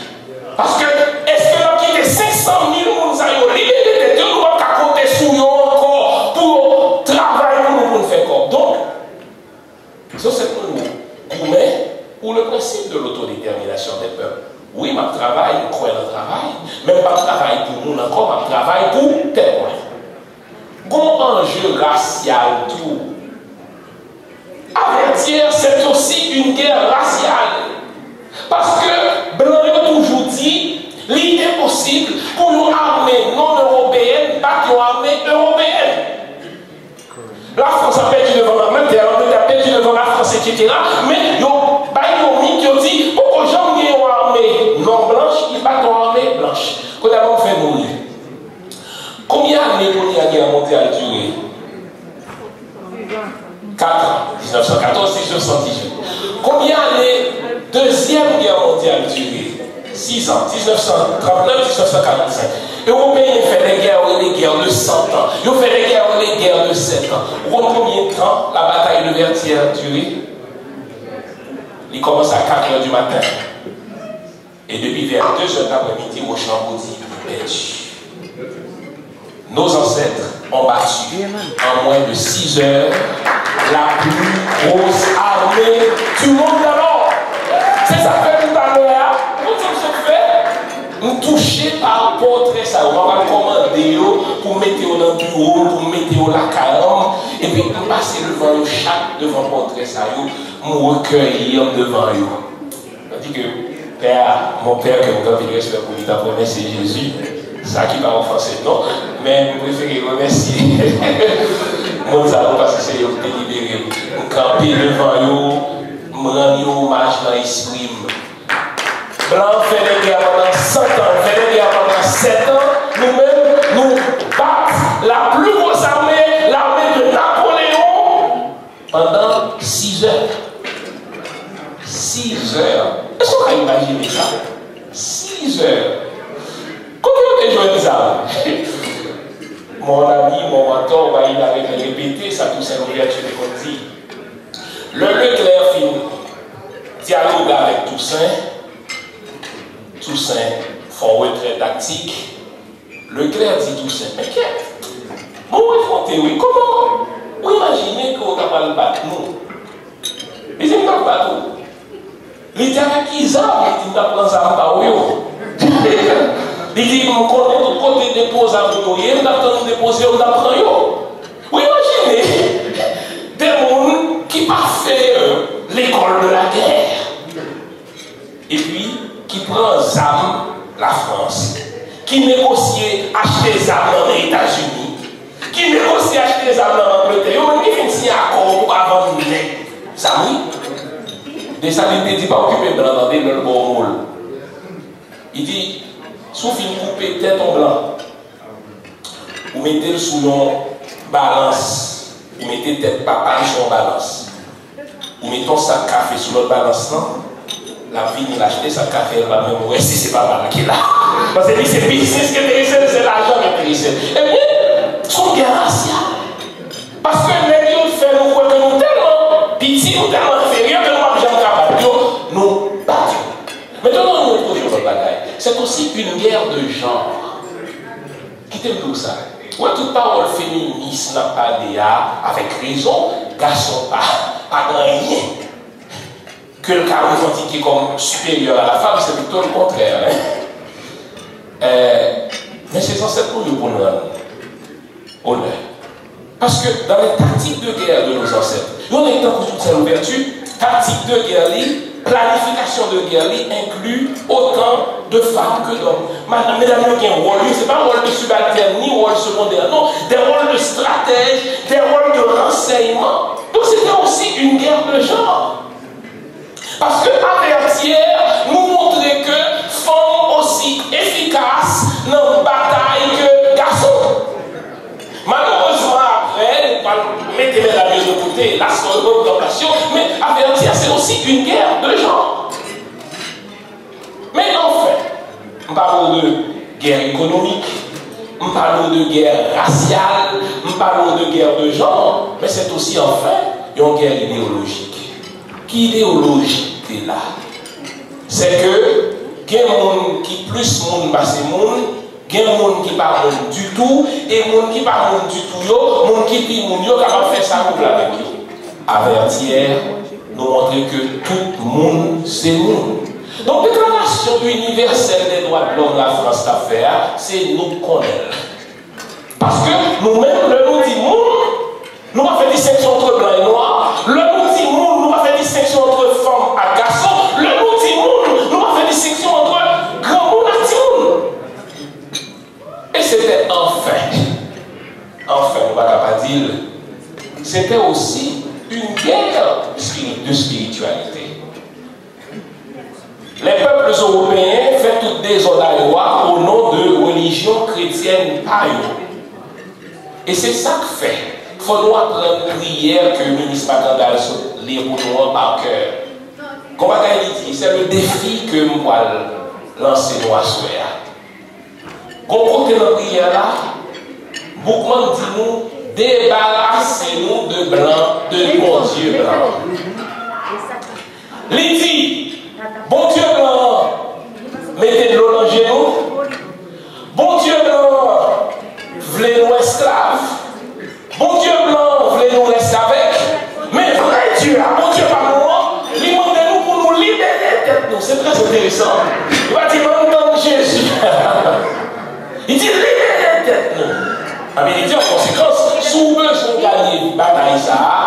Paske, èske n ap kite senk san mil moun sa yo libere tèt yo, nou p ap ka konte sou yo ankò pou yo travay pou nou, pou n fè kòb? Donk, se yon sèt moun goumen pou le principe de l'autodétermination des peuples. Wi, m ap travay, m kwè nan travay, men m p ap travay pou moun ankò, m ap travay pou tèt mwen. Gon anje rasyal tou. Avant-hier, c'est aussi une guerre raciale. Paske blan yo toujou di, li enposib pou yon ame non ewopeyèn bat yon ame ewopeyèn. Lafrans ap pèdi devan Angletè, Angletè ap pèdi devan Lafrans, etsetera. Men yo bay yon mit, yo di, poko janm gen yon ame non blanch ki bat yon ame blanch. Kounye a, ban m fè nou ri. Konbyen ane premye gè mondyal dire? Kat an, diznèf san katòz, diznèf san dizuit. Konbyen ane dezyèm gè mondyal dire? Sis an, diznèf san trannèf, diznèf san karannsenk. Ewopeyen fè de gè yo rele guerre de cent ans. Yo fè de gè yo rele guerre de sept ans. Ou konn konbyen tan la bataille de Vertières dire? Li kòmanse a kat è di maten. E depi vè de zè daprèmidi, Rochambeau di, nou pèdi. Nos ancêtres ont battu en moins de six heures la plus grosse armée du monde d'alors. Se sa k fè nou talè a, ou konn sa m sot fè? M touche pa pòtrè sa yo. Mwen pral kòmande yo pou m mete yo nan biwo m, pou m mete yo lakay an m. Epi m pase devan yo chak, devan pòtrè sa yo, m rekèyi m devan yo. Tandis que père, mon père, que m gen anpil respè pou li, t ap remèsye Jezi, sa ki pa ofanse m non, men m prefere remèsye moun sa yo paske se yo ki te libere m. M kanpe devan yo, m rann yo omaj nan espri m. Blan an fè de gè pandan san tan, fè de gè pandan sèt an, nou menm, nou bat la plus grosse armée, l'armée de Napoléon, pandan sis è. Sis è. Èske w ka imajine sa? Sis è. Kote yo te jwenn zam? Mon ami, mon mentor, Bailly ta renmen repete sa Toussaint Louverture te konn di. Lè Leclerc fin dyaloge avèk Toussaint, Toussaint fè yon retrè taktik. Leclerc di Toussaint, men kèt, bon, ou efwonte wi, kòman ou imajine ke w ta pral bat nou? Li di, m t ap bat ou. Li di, avèk ki zam? Li di, m t ap pran zam pa w yo. Li di, m konnen tout kote depo zam yo ye, m t ap tann ou depoze yo, m t ap pran yo. Ou imajine de moun ki pa fè lekòl de la guerre. Epi ki pran zam Lafrans, ki negosye achte zam nan men Etazini, ki negosye achte zam nan Angletè, yo menm ki fin siyen akò pou pa vann nèg zam, wi. Desalin te di, pa okipe blan, tande, lè l ba w mo l. Li di, si w fin koupe tèt yon blan, ou mete l sou yon balans, ou mete tèt papa l sou yon balans, ou mete yon sak kafe sou lòt balans lan, l ap vini, l achte sak kafe a, l p ap menm wè si se papa l ki la. Paske li, se biznis ki enterese l, se lajan ki enterese l. Ebyen, se yon gè rasyal. Paske nèg yo fè nou kwè ke nou tèlman piti, nou tèlman enferyè ke nou p ap janm ka bat yo, nou bat yo. Men tande yon lòt bagay. C'est aussi une guerre de genre. Kite m di w sa. Ou wè tout pawòl feminis n ap pale a, avèk rezon, gason pa, pa gen anyen ke l ka revandike kòm siperyè a la fanm, se plito le kontrè, hein. Euh, men se zansèt nou yo pou n rann onè. Paske dans les tactiques de guerre de nos ancêtres, yon nèg tankou Toussaint Louverture, taktik de gè li, planifikasyon de gè li enkli otan de fanm ke dòm. Medam yo gen wòl, wi, se pa wòl de sibaltèn ni wòl segondè, non, des rôles de stratège, des rôles de renseignement. Donc c'était aussi une guerre de genre. Paske Avant-Hier nou montre ke fanm osi efikas nan batay ke gason. Malerezman, apre, nou pral mete medam yo de kote, la se yon repwoblikasyon, men Avant-Hier se osi une guerre de genre. Men anfen, m pale w de gè ekonomik, m pale w de gè rasyal, m pale w de gè de janr, men se osi anfen yon gè ideyolojik. Ki ideyoloji ki te la? Se ke gen moun ki plis moun pase moun, gen moun ki pa moun ditou, e moun ki pa moun ditou yo, moun ki pi moun yo kapab fè sa yo vle avèk yo. Avant-Hier nou montre ke tout moun se moun. Donk, Deklarasyon Inivèsèl dè Dwa dè Lòm Lafrans t ap fè a, se nou k konnen l. Paske nou menm, lè nou di moun, Brésil, c'était aussi une guerre spiri- de spiritualité. Les peuples européens fè tout dezòd a yo a o non de relijyon kretyèn pa yo. E se sa k fè fò nou aprann priyè ke minis Makandal sot li pou nou an pa kè. Gon bagay li di, c'est le défi ke m pral lanse nou aswè a. Gon kote nan priyè la, Boukman di nou, debarase nou de blan, de Bondye blan. Li di, Bondye blan an mete dlo nan je nou, Bondye blan an vle nou esklav, Bondye blan an vle nou restavèk, men vrè Dye a, Bondye pa nou an, li mande nou pou nou libere tèt nou. Se trè enteresan. Li pa di, "Ann tann Jezi." Li di, "Libere tèt nou." Sa vle di, an konsekans, si w bezwen ganye batay sa a,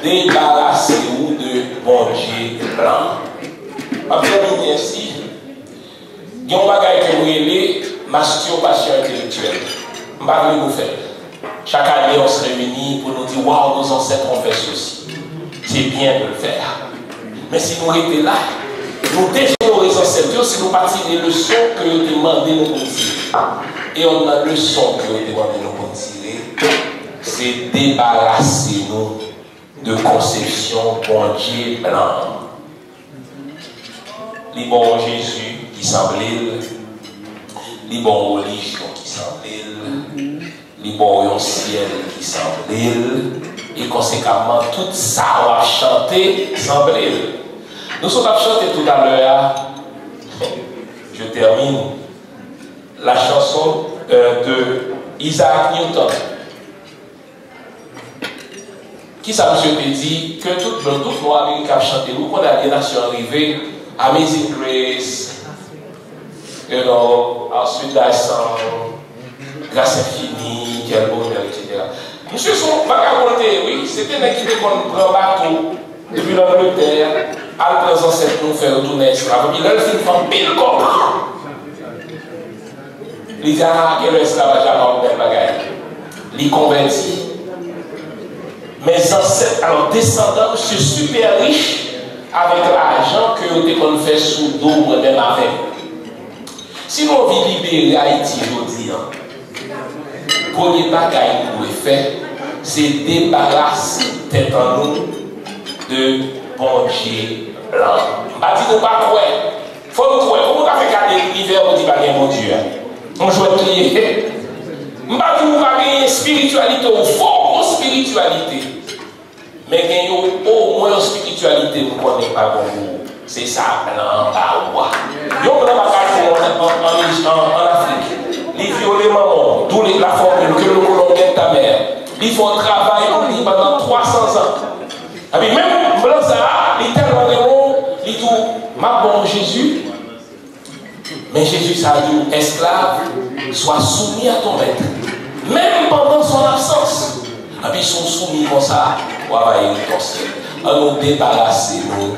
debarase w de Bondye blan. M ap tèmine ensi. Gen yon bagay ke m rele masturbasyon entelektyèl. M pa vle nou fè l. Chak ane, on se réunit pou nou di, "Waw, nos ancêtres ont fait ceci." Se byen de l fè. Men si nou rete la, nou dezonore zansèt yo si nou pa tire leson ke yo te mande nou pou n tire. E yonn nan leson ke yo te mande nou pou n tire, se debarase nou de konsepsyon Bondye blan an. Li ba w yon Jezi ki sanble l, li ba w yon relijyon ki sanble l, li ba w yon syèl ki sanble l, e konsekamman, tout sa w ap chante sanble l. Nou sot ap chante toutalè a, je termine, la chanson euh, de Isaac Newton. Kisa misye te di? Ke tout blan, tout nwa Amerik ap chante. Ou konnen a de nasyon an rive, Amazing Grace, you know, How Sweet Thy Sound, Grâce Infinie, Quel Bonheur, et cetera. Misye se yon vagabon l te ye, wi. Se te nèg ki te konn pran bato depi Langletè, al pran zansèt nou, fè yo tounen esklav. Epi lè l fin fè anpil kòb, li di, "A, genlè esklavaj la pa yon bèl bagay." Li konvèti. Men zansèt, alò, desandan misye sipè rich avèk lajan ke yo te konn fè sou do mwen menm avè w. Si nou anvi libere Ayiti jodi a, premye bagay nou dwe fè, se debarase tèt an nou de Bondye blan. M pa di nou pa kwè. Fò nou kwè. Kòman w ka fè gade linivè ou di pa gen Bondye a? Yon jwèt li ye. M pa di ou pa gen espirityalite, ou fò gon espirityalite. Men gen yon, omwen yon espirityalite m konnen pa bon pou ou. Se sa blan an ba ou a. Yon blan pa ka di w an, an, an, an, an Afrik. Li vyole manman w, d'où la formule que le colon guette ta mère. Li fè w travay pou li pandan twa san zan. Epi menm blan sa a, li tèlman renmen w, li di w, "M ap ba w Jezi." Men Jezi sa di w, esclave, sois soumis à ton maître, menm pandan son absence. Epi si w soumi konsa, w ap al rive nan syèl. An nou debarase nou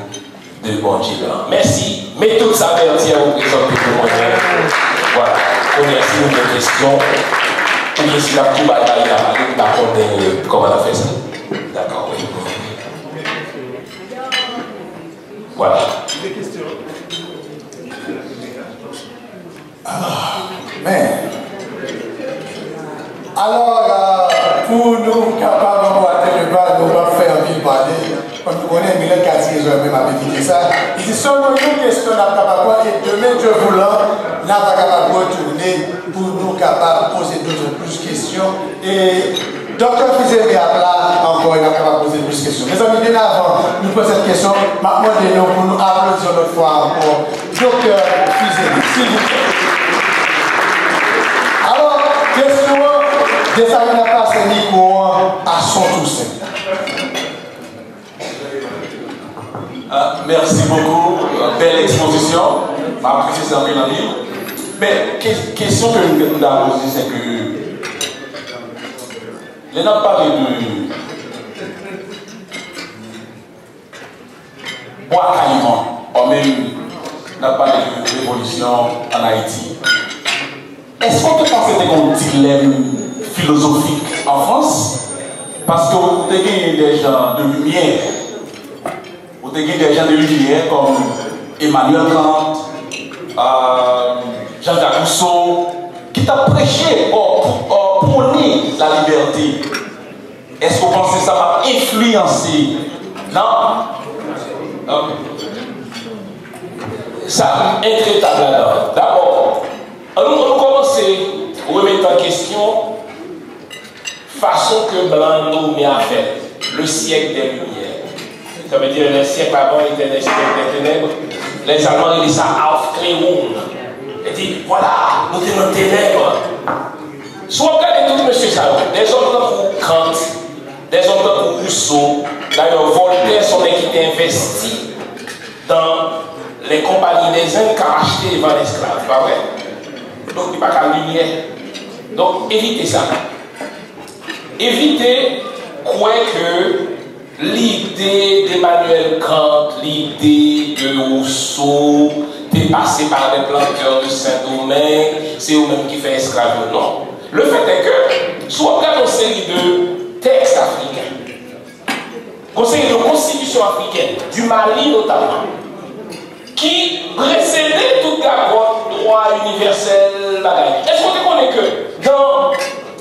de Bondye blan. Mèsi. Men tout sa Berthier reprezante pou mwen menm. Vwala. Kounye a, si nou gen kesyon, oubyen si n ap tou bay bay la, m pa konnen kòman n ap fè sa. Dakò, wi. Vwala. Amen. Alò, euh, pou nou kapab anbwate le bal, nou p ap fè anpil pale. Kòm nou konnen, Milèt Katye Zòy menm ap evite sa. Li di sèlman yon kesyon n ap kapab pran, e demen, Dye voulan, n ap kapab retounen pou nou kapab poze douzan plis kesyon. E Doktè Fizeme ap la ankò, e n ap kapab poze plis kesyon. Mezanmi, byen avan nou pran sèt kesyon, m ap mande nou pou nou aplodi yon lòt fwa ankò Doktè Fizeme, silvouplè. Alò, kesyon an, Desalin ap pase mikwo an a Son Tousen. Ah, merci beaucoup. Bèl ekspozisyon. M apresye sa anpil, anpil. Men, ke- kesyon ke m ta poze, se ke lè n ap pale de Bwa Kayiman, ou menm, n ap pale de revolisyon ann Ayiti. Èske w te panse te gen yon dilèm filozofik an Frans? Paske ou te gen de jan de limyè. Ou te gen de jan de limyè kòm Emmanuel Kant, euh, Jean-Jacques Rousseau, ki t ap preche, ò, pou, ò, pwone lalibète. Èske w panse sa p ap enfliyanse? Non? Ok. Sa entretab ladan. Dabò, ann nou, ann nou kòmanse remèt an kesyon fason ke blan yo nome afè, le siècle des Lumières. Ça veut dire, les siècles avant étaient des siècles des ténèbres. Les Allemands rele sa Aufklärung. E di, vwala, nou te nan tenèb. Si w ap gade tout mesye sa yo, dèzòm tankou Kant, dèzòm tankou Rousseau, dayè Voltaire se yon nèg ki te envesti dans les compagnies des Indes k ap achte e vann esklav, pa vre? Donk, li pa ka limyè. Donk, evite sa. Evite kwè ke lide de Emmanuel Kant, lide de Rousseau, te pase pa des planteurs de Saint-Domingue, se yo menm ki fè esklav yo. Non. Le fait est que, si w ap gade yon seri de tèks afriken, yon seri de konstitisyon afriken, du Mali notamment, ki presede tout gagòt, dwa inivèsèl, bagay. Èske w te konnen ke dans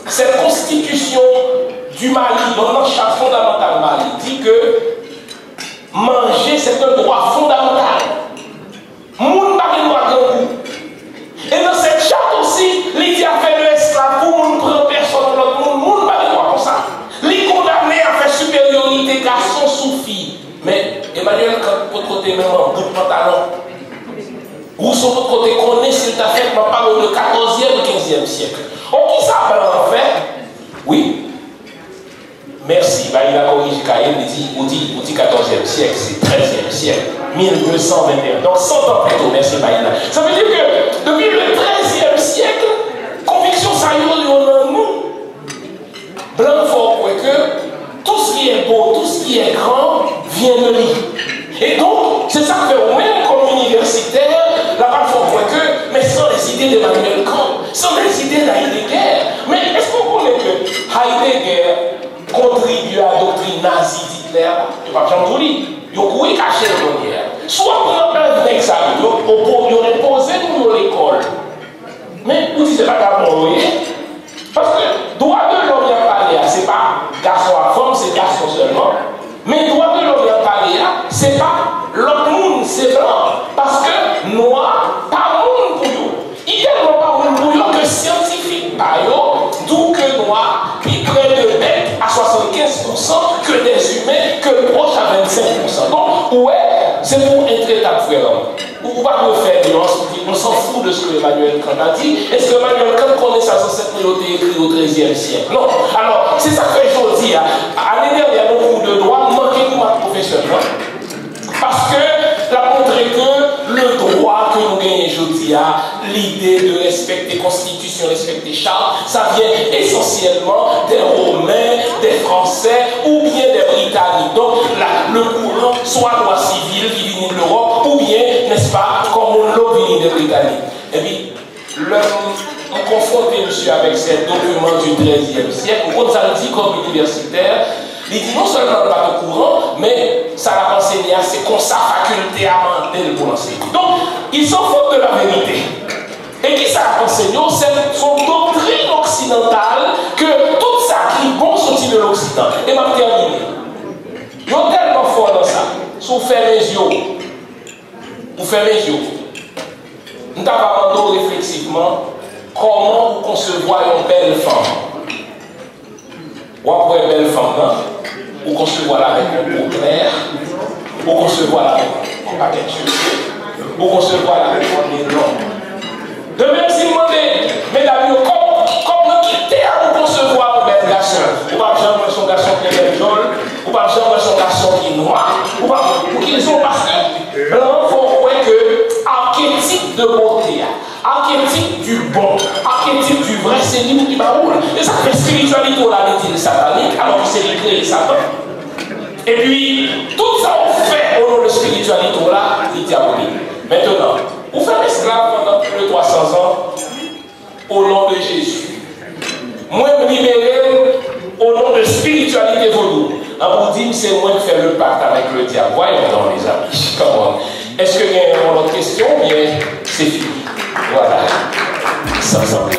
cette constitution du Mali, dans la charte fondamentale Mali, di ke manje, c'est un droit fondamental. Moun pa gen dwa grangou. E nan cette charte aussi, li di afè de esklav pou moun pran pèsòn lòt moun, moun pa gen dwa konsa. Li kondane afè siperyorite gason sou fi. Men, Emmanuel Kant potko te menm an bout pantalon. Rousseau potko te konnen si l ta fèt, m ap pale w de katòzyèm, kenzyèm syèk. Ò, kisa blan an fè? Wi. Mèsi, Baïla korije Kayem, li di, ou di, ou di katòzyèm syèk, se trèzyèm syèk, mil de san venteyen. Donk, san tan pito, mèsi Baïla. Sa vle di ke, depi le trèzyèm syèk, konviksyon sa yo, yo nan nou. Blan fè w kwè ke tout ce qui est beau, tout ce qui est grand vient de lui. E donk, se sa k fè ou menm kòm inivèsitè, l ap al fè w kwè ke, men sans les idées d'Emmanuel Kant, sans les idées d'Heidegger. Men èske w konnen ke Heidegger kontribye a doktrin nazi d'Hitler la? Yo p ap janm di w li. Yo kouri kache l kounye a. Si w ap pran èv nèg sa yo, yo, yo, yo enpoze nou yo lekòl. Men ou di se vagabon yo ye. Paske dwa de lòm y ap pale a, se pa gason ak fanm, se gason sèlman. Men dwa de lòm y ap pale a, se pa lòt moun, se blan. Paske nwa pa moun pou yo. Li tèlman pa moun pou yo ke syantifik pa yo di w ke nwa pi pre de bèt a swasannkenz pousan ke des humains ke l pwòch a vennsenk pousan. Donk, ou wè, se pou entretad frè m. Ou, ou pa dwe fè nuance, ou di, on s'en fout de ce que Emmanuel Kant a dit. Èske Emmanuel Kant konnen sa zansèt nou yo te ekri o trèzyèm syèk? Non. Alò, se sa k fè jodi a, ane dènyè nan kou de dwa, m manke kou mak pwofesè m nan. Paske l ap montre ke le dwa ke nou genyen jodi a, lide de respekte konstitisyon, respekte chart, ça vient essentiellement des Romains, des Français ou bien des Britanniques. Donk, la, le courant, swa dwa sivil ki vini de Lewòp, oubyen, nèspa, common law vini de Britani. Epi, lè m, m konfwonte misye avèk se dokiman du trèzyèm syèk, ou konn sa l di kòm inivèsitè? Li di non sèlman l pa t okouran, men sa l ap anseye a, se konsa fakilte a mande l pou l anseye. Donk, il s'en fout de la vérité. E kisa l ap anseye w? Se, se yon doktrin oksidantal ke tout sa ki bon soti de l'Occident. E m ap tèmine. Yo tèlman fò nan sa. Si w fèmen zye w, ou fèmen zye w, m ta va mande w refleksivman, kòman ou konsevwa yon bèl fanm? W ap wè bèl fanm nan, ou konsevwa l avèk yon po klè, ou konsevwa l avèk yon pakèt cheve, ou konsevwa l avèk yon ne long. De menm si m mande medam yo, kòm, kòm nan ki tè a ou konsevwa yon bèl gason, ou p ap janm wè se yon gason ki gen lèt jòl, ou p ap janm wè se yon gason ki nwa, ou p ap, pou ki rezon? Paske blan an fè w kwè ke arketip de bote a, Arketip du bon, arketip du vrai, se li ki ba ou l. E sa k fè espirityalite w la, li di l satanik, alò ke se li k kreye Satan. Epi, tout sa w fè o non de espirityalite w la, li dyabolik. Mentnan, ou fè m esklav pandan plis de twa san zan, o non de Jezi. Mwen, m libere m o non de espirityalite. Spiritualité vodou. An pou di m se mwen ki fè le pacte avec le diable. Voyons donc, mes amis. Come on. Èske gen yon lòt kesyon oubyen se fini? Voilà. Sa m sanble